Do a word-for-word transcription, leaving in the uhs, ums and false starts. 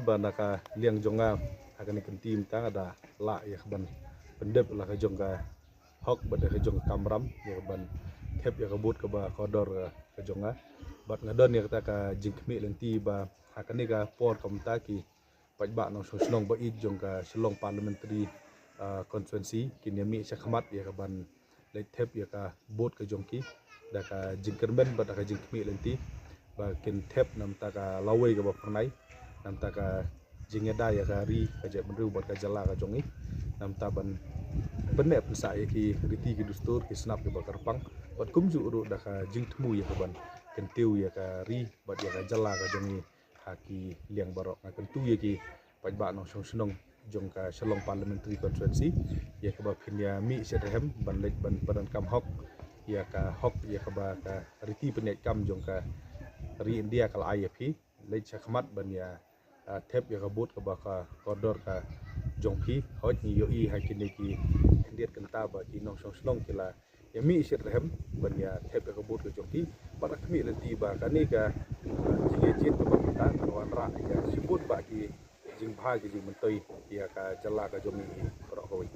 Ba na ka liang jong nga ha kane ka kynti mynta nga da lah ïa ka ban pyndep la ka jong ka hok bad ïa ka jong ka kamram ïa ka ban thep ïa ka vote kaba kordor ka jong nga. Bad nga don ïa kata ka jingkhmih lynti ba ha kane ka por kumta ki paidbah nongshong shnong ba ïeit jong ka Shillong Parliamentary, ah, Constituency kin ïa mih shakhmat ïa ka ban leit thep ïa ka vote ka jong ki da ka jingkyrmen bad da ka jingkhmih lynti ba kin thep namta ka lawei kaba phyrnai, namta ka jingïada ïa ka ri ka jaitbynriew bad ka jylla ka jong ngi, namta ban pynneh pynsah ïa ki riti ki dustur ki snap kiba kyrpang bad kumjuh ruh da ka jingthmu ïa ka ban kyntiew ïa ka ri bad ïa ka jylla ka jong ngi ha ki liang baroh. Nga kyntu ïa ki paidbah nongshong shnong jong ka Shillong Parliamentary Constituency ïa kaba phin ïa mih shitrhem ban leit ban pyndonkam hok ïa ka hok ïa kaba ka riti pynïaid kam jong ka ri India ka la ai ïa phi, leit shakhmat ban ïa, ah, thep ïa ka vote kaba ka kordor ka jong phi. Hooid ngi ïohi ha kine ki khyndiat kynta ba ki nongshong shnong ki la ïa mih shitrhem ban ïa thep ïa ka vote ka jong ki. Bad nga khmih lynti ba kane ka, ah, jingïajied kaba mynta kan wanrah ïa shibun bah ki jingbha ki jingmyntoi ïa ka jylla ka jong ngi baroh kawei.